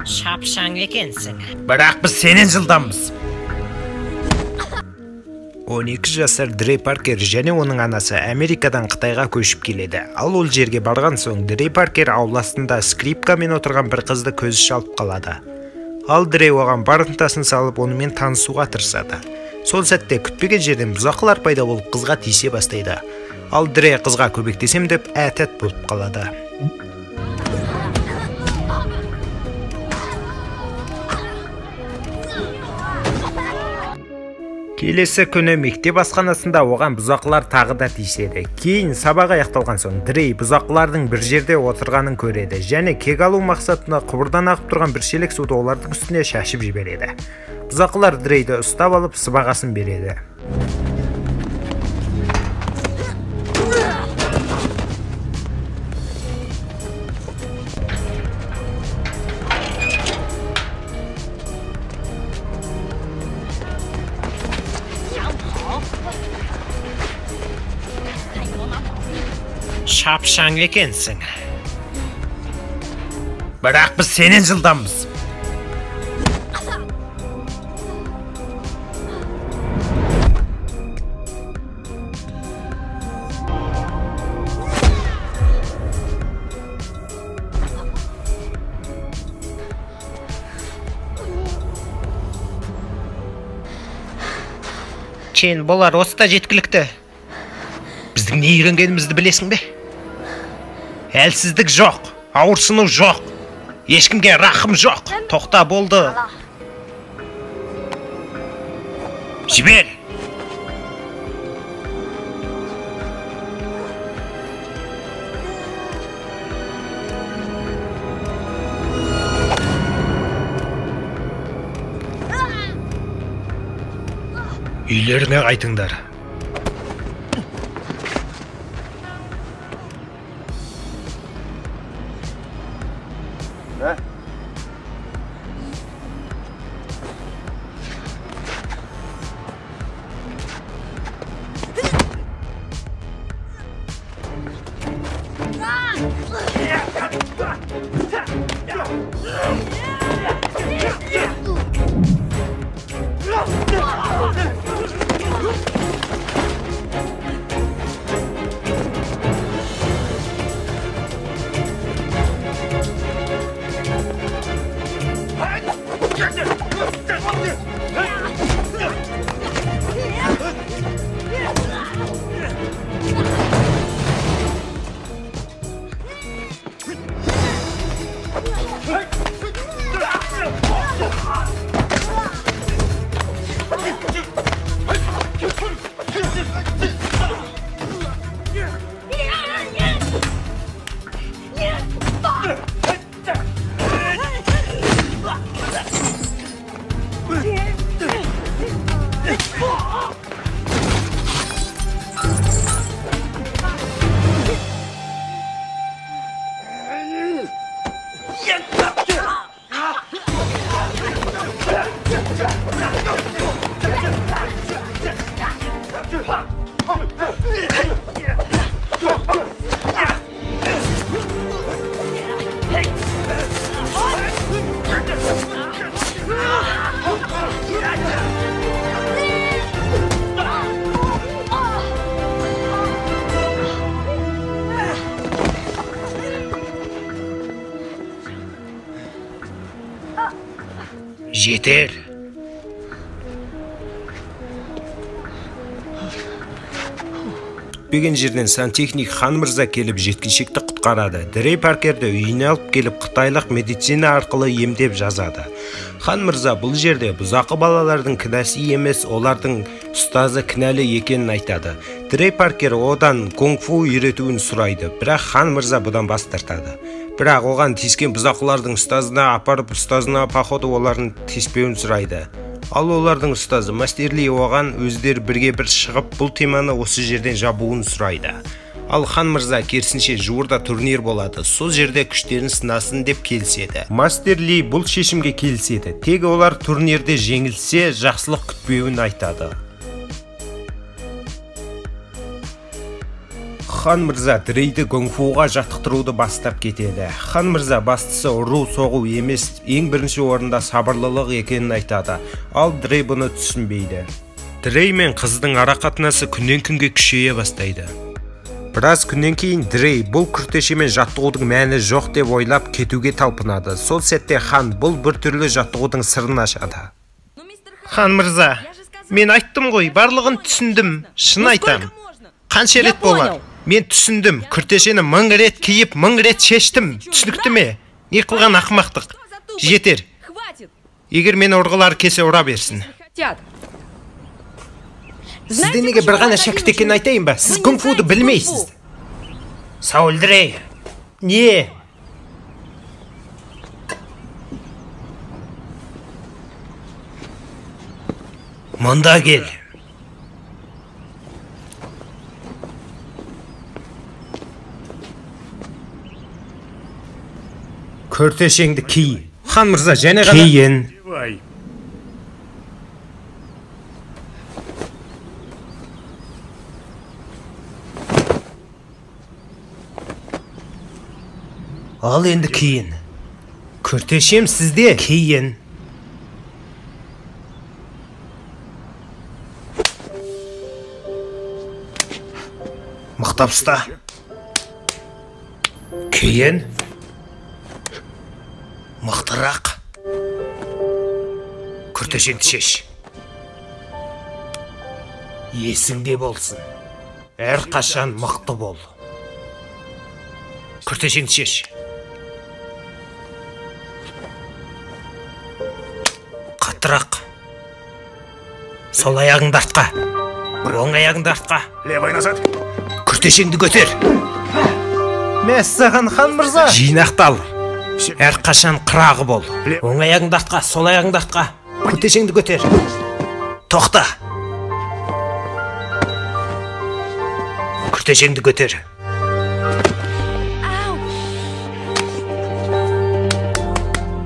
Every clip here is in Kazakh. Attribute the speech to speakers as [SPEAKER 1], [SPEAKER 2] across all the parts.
[SPEAKER 1] Шапшаң екенсің.
[SPEAKER 2] Бірақ біз сенен жылдамбыз. 12 жасар Дрей Паркер және оның анасы Америкадан Қытайға көшіп келеді. Ал ол жерге барған соң Дрей Паркер ауласында скрипкамен отырған бір қызды көзі шалып қалады. Ал Дрей оған бар ынтасын салып, онымен танысуға тырысады. Сол сәтте күтпеген жерден бұзақылар пайда болып қызға тиісе бастайды. Ал Дрей қызға көмектесем деп әтәт болып қалады. Келесі күні мектеп асханасында оған бұзақылар тағы да тиіседі. Кейін сабақ аяқталған соң Дрей бұзақылардың бір жерде отырғанын көреді және кек алу мақсатында құбырдан ағып тұрған бір шелек суды олардың үстіне шашып жібереді. Бұзақылар Дрейді ұстап алып сыбағасын береді.
[SPEAKER 1] Шапшаң екенсің.
[SPEAKER 2] Бірақ біз сенен жылдамбыз.
[SPEAKER 1] Чен, болар, осы да жеткілікті.
[SPEAKER 2] Біздің не үйренгенімізді білесің бе? Әлсіздік жоқ, ауырсыну жоқ, ешкімге рахым жоқ. Тоқта, болды. Жібер. Үйлеріңе қайтыңдар. Жетер. Күтпеген жерден сантехник Хан мырза келіп жеткіншекті құтқарады. Дрей Паркерді үйіне алып келіп қытайлық медицина арқылы емдеп жазады. Хан мырза бұл жерде бұзақы балалардың кінәсі емес, олардың ұстазы кінәлі екенін айтады. Дрей Паркер одан кунг-фу үйретуін сұрайды, бірақ Хан мырза бұдан бас тартады. Бірақ оған тиіскен бұзақылардың ұстазына апарып, ұстазына походу олардың тиіспеуін сұрайды. Ал олардың ұстазы Мастер Ли оған өздері бірге бір шығып, бұл теманы осы жерден жабуын сұрайды. Ал Хан мырза керісінше жуырда турнир болады, сол жерде күштерін сынасын деп келіседі. Мастер Ли бұл шешімге келіседі. Тек олар турнирде жеңілсе, жақсылық күтпеуін айтады. Хан мырза Дрейді гунг-фуға жаттықтыруды бастап кетеді. Хан мырза бастысы ұру соғу емес, ең бірінші орында сабырлылық екенін айтады. Ал Дрей бұны түсінбейді. Дрей мен қыздың ара қатынасы күннен күнге күшейе бастайды. Біраз күннен кейін Дрей бұл күртешемен жаттығудың мәні жоқ деп ойлап кетуге талпынады. Сол сәтте хан бұл бір түрлі жаттығудың сырын ашады.
[SPEAKER 1] Хан мырза, мен айттым ғой, барлығын түсіндім, шын айтам. Қанша рет болар? Мен түсіндім, күртешені 1000 рет киіп, 1000 рет шештім. Түсінікті ме? Не қылған ақымақтық? Жетер. Егер мені ұрғылары келсе ұра берсін.
[SPEAKER 2] Сізде неге бір ғана шәкірт екенін айтайын ба? Сіз кунг-фуды білмейсіз.
[SPEAKER 1] Сауль Дрей.
[SPEAKER 2] Не? Мұнда кел. Күртешеңді ки. Хан мырза және ғана кейін. Ал енді кейін. Күртешем сізде. Кейін. Мықтап ұста. Кейін. Мықтырақ. Күртешеңді шеш. Есіңде болсын. Әрқашан мықты бол. Күртешеңді шеш. Қаттырақ. Сол аяғыңды артқа. Оң аяғыңды артқа.
[SPEAKER 3] Левый назад.
[SPEAKER 2] Күртешеңді көтер.
[SPEAKER 1] Мәссаған, хан мырза.
[SPEAKER 2] Жинақтал. Әрқашан қырағы бол. Оң аяғыңды артқа, сол аяғыңды артқа. Күртешеңді көтер. Тоқта. Күртешеңді көтер.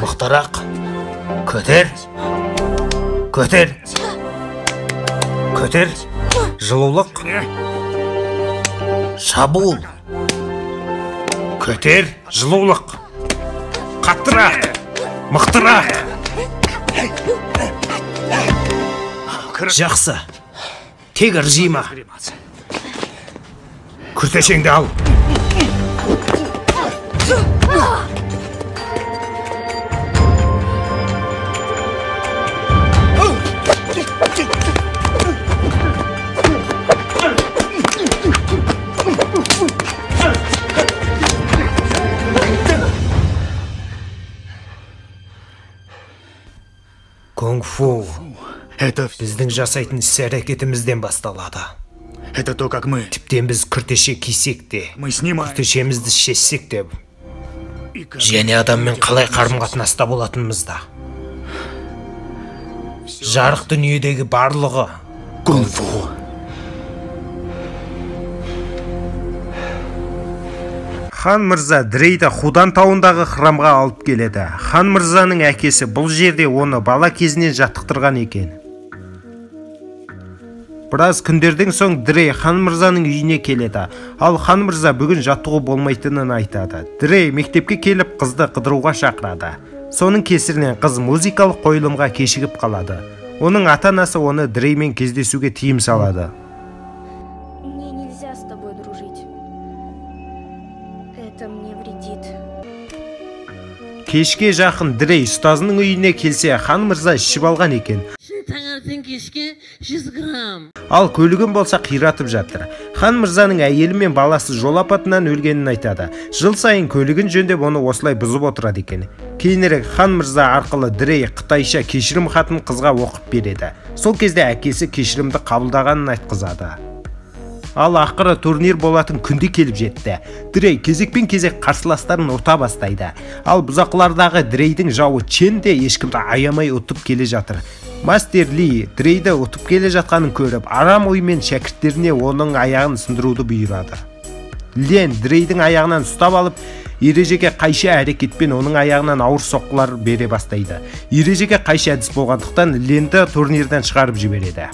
[SPEAKER 2] Мықтырақ. Көтер. Көтер. Көтер. Жылулық. Шабуыл. Көтер. Жылулық. Қаттырақ. Мықтырақ. Жақсы. Тек ыржима. Күртешеңді ал. Кунг-фу біздің жасайтын іс-әрекетімізден басталады.
[SPEAKER 3] Это то, как мы.
[SPEAKER 2] Тіптен біз күртеше кисек те, күртешемізді шешсек те, және адаммен қалай қарым-қатынаста болатынымызда. Жарық дүниедегі барлығы
[SPEAKER 3] кунг-фу.
[SPEAKER 2] Хан мырза Дрейді Худан тауындағы храмға алып келеді. Хан мырзаның әкесі бұл жерде оны бала кезінен жаттықтырған екен. Біраз күндерден соң Дрей хан мырзаның үйіне келеді. Ал хан мырза бүгін жаттығу болмайтынын айтады. Дрей мектепке келіп қызды қыдыруға шақырады. Соның кесірінен қыз музыкалық қойылымға кешігіп қалады. Оның ата-анасы оны Дреймен кездесуге тыйым салады.
[SPEAKER 4] Мне нельзя с тобой дружить. Это мне вредит.
[SPEAKER 2] Кешке жақын Дрей ұстазының үйіне келсе, хан мырза ішіп алған екен.
[SPEAKER 5] Таңертең кешке 100 грамм.
[SPEAKER 2] Ал көлігін болса қиратып жатыр. Хан мырзаның әйелі мен баласы жол апатынан өлгенін айтады. Жыл сайын көлігін жөндеп оны осылай бұзып отырады екен. Кейінірек хан мырза арқылы Дрей қытайша кешірім хатын қызға оқып береді. Сол кезде әкесі кешірімді қабылдағанын айтқызады. Ал ақыры турнир болатын күнде келіп жетті. Дрей кезекпен кезек қарсыластарын ұта бастайды. Ал бұзақылардағы Дрейдің жауы Чен де ешкімді аямай ұтып келе жатыр. Мастер Ли Дрейді ұтып келе жатқанын көріп, арам оймен шәкірттеріне оның аяғын сындыруды бұйырады. Лен Дрейдің аяғынан ұстап алып, ережеге қайшы әрекетпен оның аяғынан ауыр соққылар бере бастайды. Ережеге қайшы әдіс болғандықтан Ленді турнирден шығарып жібереді.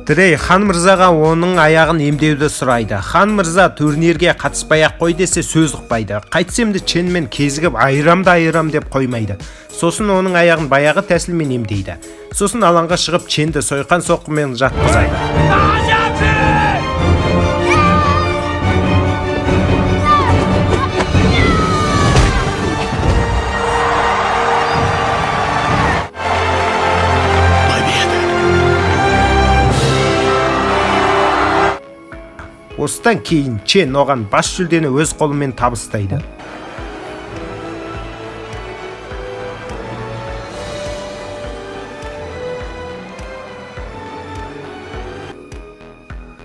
[SPEAKER 2] Дрей хан мырзаға оның аяғын емдеуді сұрайды. Хан мырза турнирге қатыспай ақ қой десе сөз ұқпайды. Қайтсем де Ченмен кезігіп айырам да айырам деп қоймайды. Сосын оның аяғын баяғы тәсілмен емдейді. Сосын алаңға шығып Ченді сойқан соққымен жатқызады. Осыдан кейін Чен оған бас жүлдені өз қолымен табыстайды.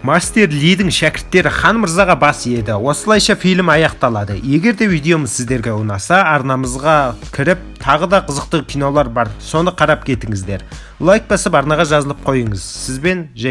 [SPEAKER 2] Мастер Лидің шәкірттері хан мырзаға бас иеді. Осылайша фильм аяқталады. Егер де видеомыз сіздерге ұнаса, арнамызға кіріп, тағы да қызықты кинолар бар. Соны қарап кетіңіздер. Лайк басып арнаға жазылып қойыңыз. Сізбен